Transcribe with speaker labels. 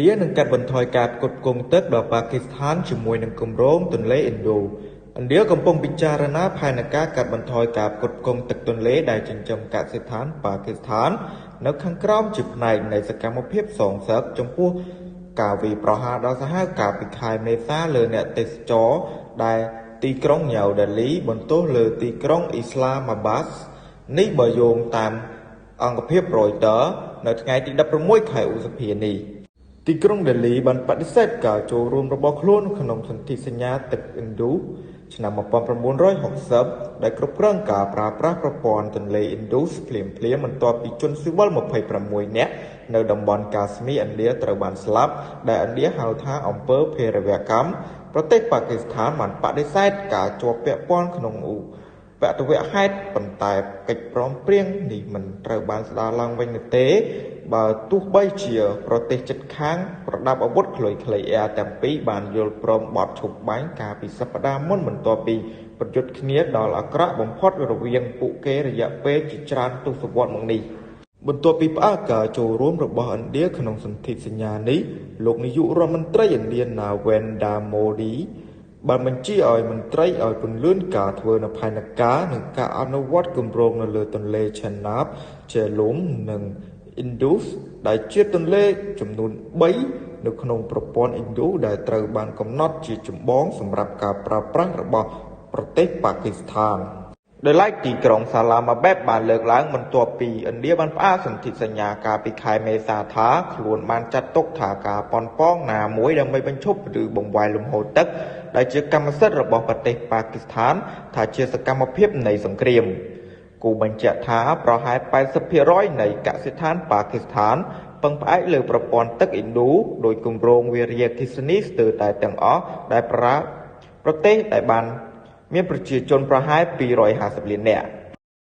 Speaker 1: ឌានឹងកាត់បន្ថយការផ្គត់ផ្គង់ទឹកដល់ប៉ាគីស្ថានជាមួយនឹងគម្រោងទន្លេឥណ្ឌូ។ ឥណ្ឌាកំពុងពិចារណាផែនការកាត់បន្ថយការផ្គត់ផ្គង់ទឹកទន្លេដែលចិញ្ចឹមកសិដ្ឋានប៉ាគីស្ថាននៅខាងក្រោមជាផ្នែកនៃសកម្មភាពសងសឹកចំពោះការវាយប្រហារដ៏សាហាវកាលពីខែមេសាលើអ្នកទេសចរដែលទីក្រុងញ៉ាវដេលីបន្ទោសលើទីក្រុងអ៊ីស្លាម៉ាបាសនេះបើយោងតាមអង្គភាពរយទ័រនៅថ្ងៃទី16ខែឧសភានេះ។ ទីក្រុងដេលីបានបដិសេធការចូលរួមរបស់ខ្លួនក្នុងសន្ធិសញ្ញាទឹកឥណ្ឌូឆ្នាំ1960ដែលគ្រប់គ្រងការប្រើប្រាស់ប្រព័ន្ធទន្លេឥណ្ឌូសភ្លាមៗបន្ទាប់ពីជនស៊ីវិល26នាក់នៅតំបន់កាស្មៀរឥណ្ឌាត្រូវបានស្លាប់ដែលឥណ្ឌាហៅថាអំពើភេរវកម្ម។ ប្រទេសប៉ាគីស្ថានបានបដិសេធការជាប់ពាក់ព័ន្ធក្នុងឧបទ្ទវហេតុប៉ុន្តែកិច្ចព្រមព្រៀងនេះមិនត្រូវបានស្ដារឡើងវិញនោះទេបើទោះបីជាប្រទេសជិតខាងប្រដាប់អាវុធខ្លីៗអ៊ែរទាំងពីរបានយល់ព្រមបទឈប់បាញ់កាលពីសប្តាហ៍មុនបន្ទាប់ពីប្រយុទ្ធគ្នាដ៏អាក្រក់បំផុតរវាងពួកគេរយៈពេលជាច្រើនទសវត្សរ៍មកនេះ។ បន្ទាប់ពីផ្អាកការចូលរួមរបស់ឥណ្ឌាក្នុងសន្ធិសញ្ញានេះលោកនាយករដ្ឋមន្ត្រីឥណ្ឌាណាវេនដាម៉ូឌីបានបញ្ជាឲ្យមន្ត្រីឲ្យពន្លឿនការធ្វើនូវផែនការនិងការអនុវត្តគម្រោងនៅលើទន្លេឆេណាប ជេលុំ និងឥណ្ឌូសដែលជាទន្លេចំនួន3នៅក្នុងប្រព័ន្ធឥណ្ឌូដែលត្រូវបានកំណត់ជាចម្បងសម្រាប់ការប្រើប្រាស់របស់ប្រទេសប៉ាគីស្ថាន។ ដោយឡែកទីក្រុងសាឡាម៉ាបែបបានលើកឡើងបន្ទាប់ពីឥណ្ឌាបានផ្អាកសន្ធិសញ្ញាកាលពីខែមេសាថាខ្លួនបានចាត់ទុកថាការប៉ុនប៉ងណាមួយដើម្បីបញ្ឈប់ឬបង្វែរលំហូរទឹកដែលជាកម្មសិទ្ធិរបស់ប្រទេសប៉ាគីស្ថានថាជាសកម្មភាពនៃសង្គ្រាម។ គូបញ្ជាក់ថាប្រហែល80%នៃកសិដ្ឋានប៉ាគីស្ថានពឹងផ្អែកលើប្រព័ន្ធទឹកឥណ្ឌូដោយគម្រោងវារីអគ្គិសនីស្ទើរតែទាំងអស់ដែលប្រើប្រទេសដែលបានមានប្រជាជនប្រហែល250លាននាក់។